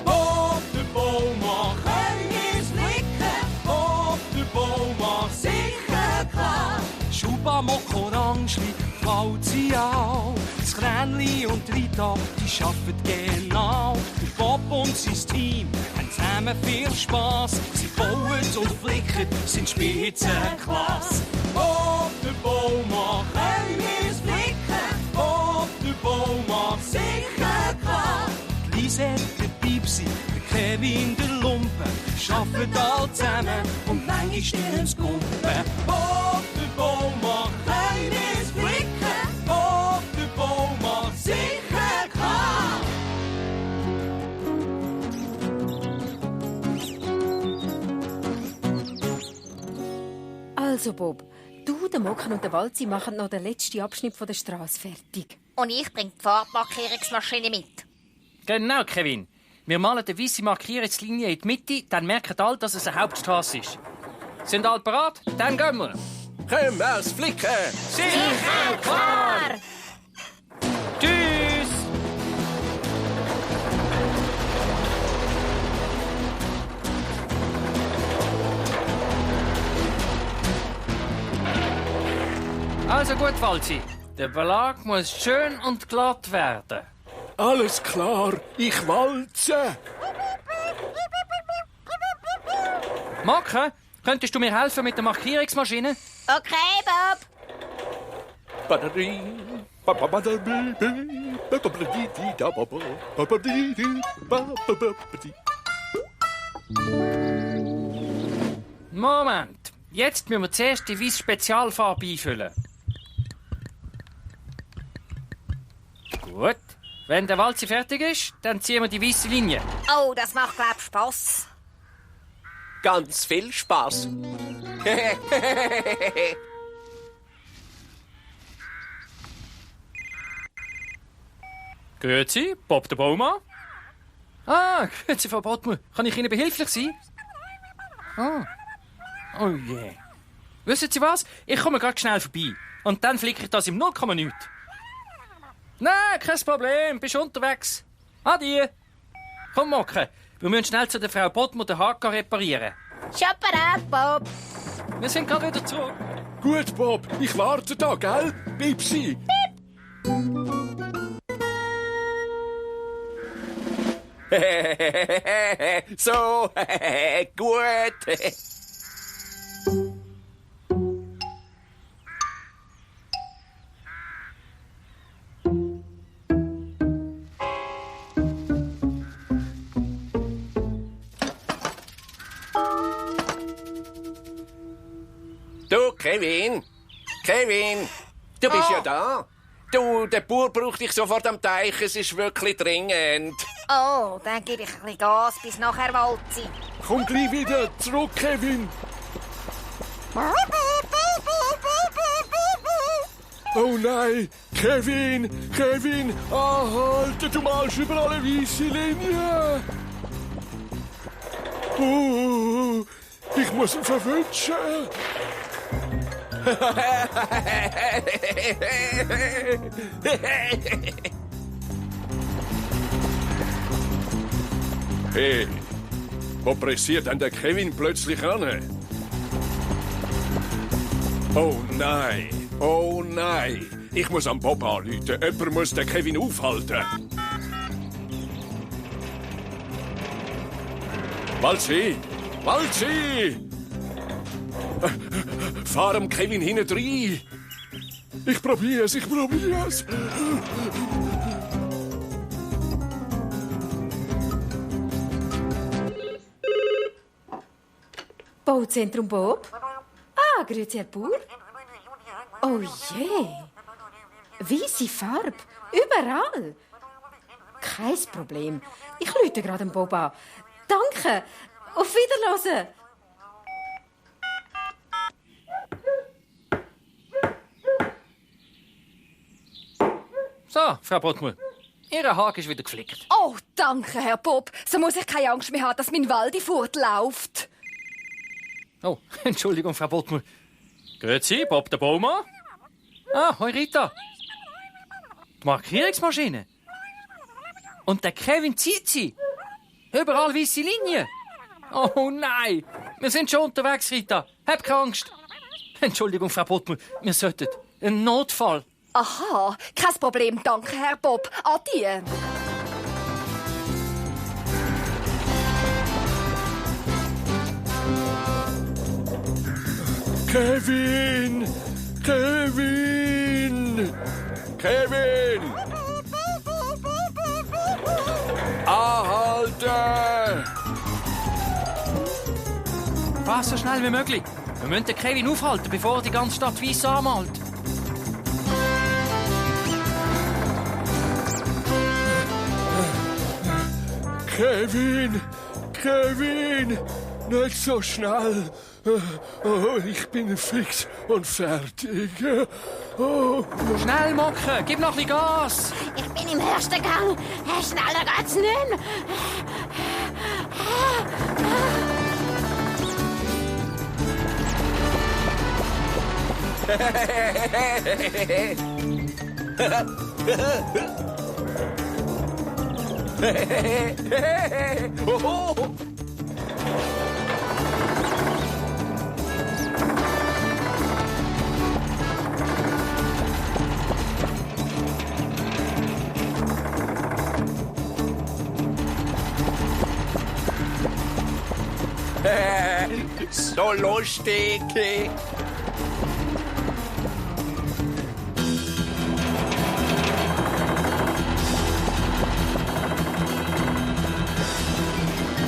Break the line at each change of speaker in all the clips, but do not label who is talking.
Op de Boumaa können wir's flicken. Op de Boumaa sicher klar. Schuba, Mock, Orangeli, Falzi auch. Das Kränli und Rita, die arbeiten genau. Der Bob und sein Team haben zusammen viel Spass. Sie bauen und flicken, sind Spitzenklasse. Op de Boumaa können wir's flicken. Op de Boumaa sicher klar. Die Lisette, der Pipsi, der Kevin, der Lumpen, arbeiten alle zusammen und manchmal stillen's Gumpen. Op de Boumaa können wir's flicken. Op de Boumaa sicher klar.
Also Bob, du, der Mocken und der Walzi machen noch den letzten Abschnitt von der Straße fertig.
Und ich bringe die Farbmarkierungsmaschine mit.
Genau, Kevin. Wir malen die weisse Markierungslinie in die Mitte, dann merken alle, dass es eine Hauptstraße ist. Sind alle bereit? Dann gehen wir.
Können wir's flicken?
Sicher, klar! Tschüss! Also gut, Walzi. Der Belag muss schön und glatt werden.
Alles klar, ich walze.
Marke, könntest du mir helfen mit der Markierungsmaschine?
Okay, Bob.
Moment. Jetzt müssen wir zuerst die weiße Spezialfarbe einfüllen. Gut. Wenn der Walzi fertig ist, dann ziehen wir die weiße Linie.
Oh, das macht, glaub ich, Spass.
Ganz viel Spaß.
Grüezi, Bob der Boumaa. Ah, grüezi, Frau Bottmer. Kann ich Ihnen behilflich sein? Ah. Oh je. Yeah. Wissen Sie was? Ich komme gerade schnell vorbei. Und dann flicke ich das im 0,9. Nein, kein Problem. Bist unterwegs. Adi. Komm, Mocke. Wir müssen schnell zu der Frau Bottmer den Haken reparieren.
Schon bereit, Bob.
Wir sind gerade wieder zurück.
Gut, Bob, ich warte da, gell? Pipsi. So, gut. Du, Kevin, du bist ja da. Du, der Bauer braucht dich sofort am Teich, es ist wirklich dringend.
Oh, dann gebe ich ein bisschen Gas bis nachher, Walzi.
Komm gleich wieder zurück, Kevin. Oh nein, Kevin, anhalten, du malst überall eine weisse Linie. Ich muss ihn verwünschen. Hey, wo pressiert denn der Kevin plötzlich an? Oh nein, ich muss am Bob anrufen. Jemand muss den Kevin aufhalten. Walzi! Fahr am Kevin hinten rein. Ich probier's.
Bauzentrum Bob? Ah, grüezi, Herr Bauer. Oh je. Weisse Farbe. Überall. Kein Problem. Ich rufe gerade den Bob an. Danke. Auf Wiederhören.
So, Frau Bottmer. Ihr Haken ist wieder geflickt.
Oh, danke, Herr Bob. So muss ich keine Angst mehr haben, dass mein Waldi fortläuft.
Oh, Entschuldigung, Frau Bottmer. Grüezi, Bob der Boumaa. Ah, hoi Rita. Die Markierungsmaschine. Und der Kevin zieht sie. Überall weisse Linien. Oh nein, wir sind schon unterwegs, Rita. Hab keine Angst. Entschuldigung, Frau Bottmann, wir sollten. Ein Notfall.
Aha, kein Problem, danke, Herr Bob. Adieu.
Kevin! Kevin! Kevin! Anhalten!
Was, so schnell wie möglich. Wir müssen den Kevin aufhalten, bevor er die ganze Stadt weiss anmalt.
Kevin! Kevin! Nicht so schnell! Oh, ich bin fix und fertig. Oh.
Schnell, Mocke, gib noch ein bisschen Gas.
Ich bin im ersten Gang. Schneller geht's nicht mehr.
So lustig.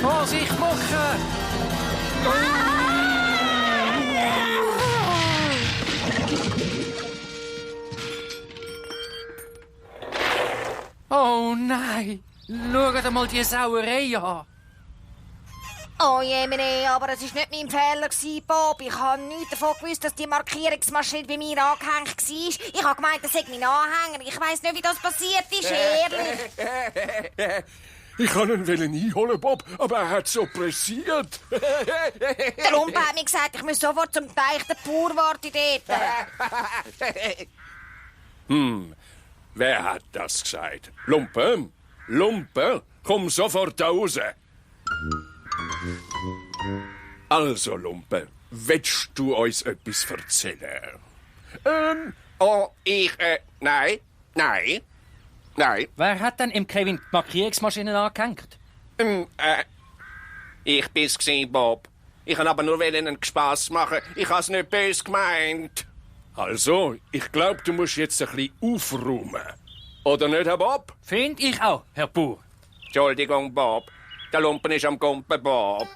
Vorsicht, Mocke! Oh nein! Schaut einmal die Sauerei an!
Oh je, aber es war nicht mein Fehler, Bob. Ich habe nichts davon gewusst, dass die Markierungsmaschine bei mir angehängt war. Ich habe gemeint, das sei mein Anhänger. Ich weiss nicht, wie das passiert ist, ehrlich.
Ich wollte ihn einholen, Bob, aber er hat so pressiert.
Der Rumpel hat mir gesagt, ich muss sofort zum Teich der Bauer warten dort.
Wer hat das gesagt? Lumpen? Lumpen? Komm sofort da raus. Also, Lumpen, willst du uns etwas erzählen? Nein.
Wer hat denn im Kevin die Markierungsmaschine angehängt?
Ich bin's gsi, Bob. Ich kann aber nur einen Spass machen. Ich has nicht böse gemeint. Also, ich glaube, du musst jetzt ein bisschen aufräumen. Oder nicht, Herr Bob?
Find ich auch, Herr Bauer.
Entschuldigung, Bob. Der Lumpen ist am Gumpen, Bob.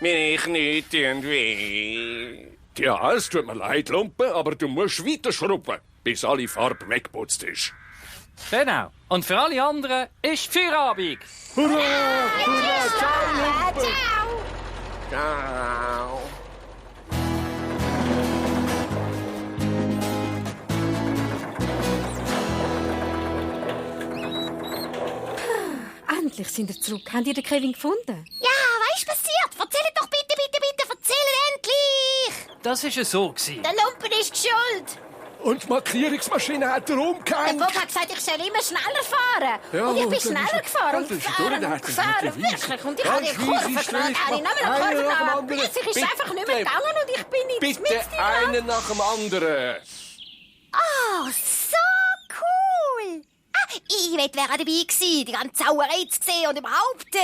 Meine Knie tun weh. Ja, es tut mir leid, Lumpen, aber du musst weiter schrubben, bis alle Farbe weggeputzt ist.
Genau. Und für alle anderen ist Feierabend.
Hurra! Hurra! Ciao, Lumpen!
Ciao.
Ciao.
Endlich sind ihr zurück. Habt ihr den Kevin gefunden?
Ja, was ist passiert? Erzählt doch bitte, erzählt endlich!
Das war so.
Der Lumpen ist schuld.
Und die Markierungsmaschine hat er
Der
umgehängt.
Bob hat gesagt, ich soll immer schneller fahren.
Ja,
und ich bin
und dann
schneller
ist-
gefahren
ja,
und
das ist
gefahren
durch,
und
das ist
gefahren,
mit der Weisse.
wirklich. Und ich habe die
Ganz
Kurve
weisse
genommen,
Strecke.
eine Kurve
Einer nach dem
genommen.
anderen.
Plötzlich ist es
Bitte.
einfach nicht mehr gegangen und ich bin jetzt
Bitte
mitten im
einen nach dem anderen.
Oh, so cool! Ich wäre dabei gewesen, die ganze Sauerei zu sehen und überhaupt.